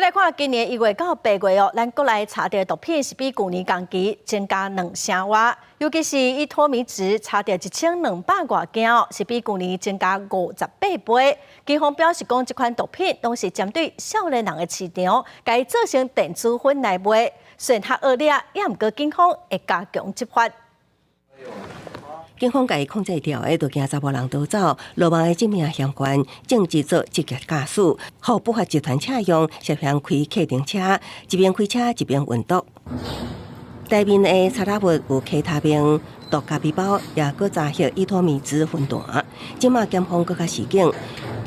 來看今年1月到8月哦，咱國內查著毒品是比舊年同期增加兩成外，尤其是依托咪酯查著1200外件哦，是比舊年增加58倍。警方表示講，這款毒品攏是針對少年人的市場，共伊做成電子薰來賣，雖然較惡劣，也毋過警方會加強執法。警方共伊控制著的，就驚查埔人逃走，落網的這名嫌犯正在做職業駕駛，予不法集團車用涉嫌開客運車，一邊開車一邊運毒。內面的查拉物有 K 他命、毒咖啡包，也閣查獲依托咪酯粉彈。這馬檢方閣較示警，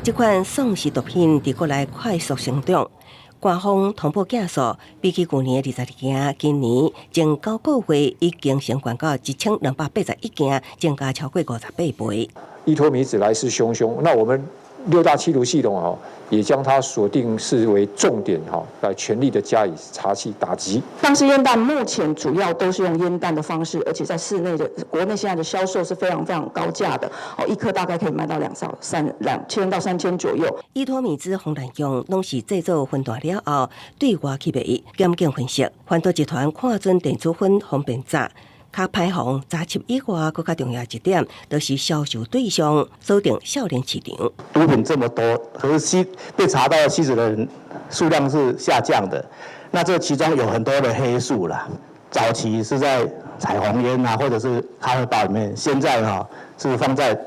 這款喪屍毒品佇國內快速成長。官方通報件數比起舊年的22件，今年前9個月已經升懸到1281件，增加超過58倍。依托咪酯來勢洶洶，那我們六大緝毒系統啊，也將它鎖定視為重點哈，來全力的加以查緝打擊。喪屍煙彈目前主要都是用煙彈的方式，而且在室內的國內現在的銷售是非常非常高價的，哦，一顆大概可以賣到2000到3000左右。依托咪酯防濫用，攏是製作薰彈了後對外去賣。檢警分析，販毒集團看準電子薰方便炸，較歹防查緝以外，閣較重要一點，就是銷售對象鎖定少年市場。毒品這麼多，可是吸被查到吸食的人數量是下降的。那這其中有很多的黑數啦。早期是在彩虹煙啊，或者是咖啡包裡面，現在哈是放在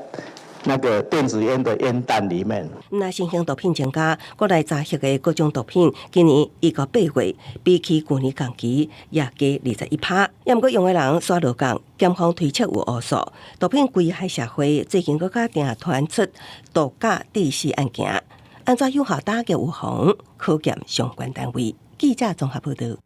那個電子煙的煙彈裡面。那新型毒品增加，國內查獲的各種毒品，今年1到8月，比起舊年同期也加21%。也毋過用的人煞落降，檢方推測有烏數。毒品危害社會，最近閣較定傳出毒駕致死案件，按怎有效打擊預防，考驗相關單位。記者綜合報導。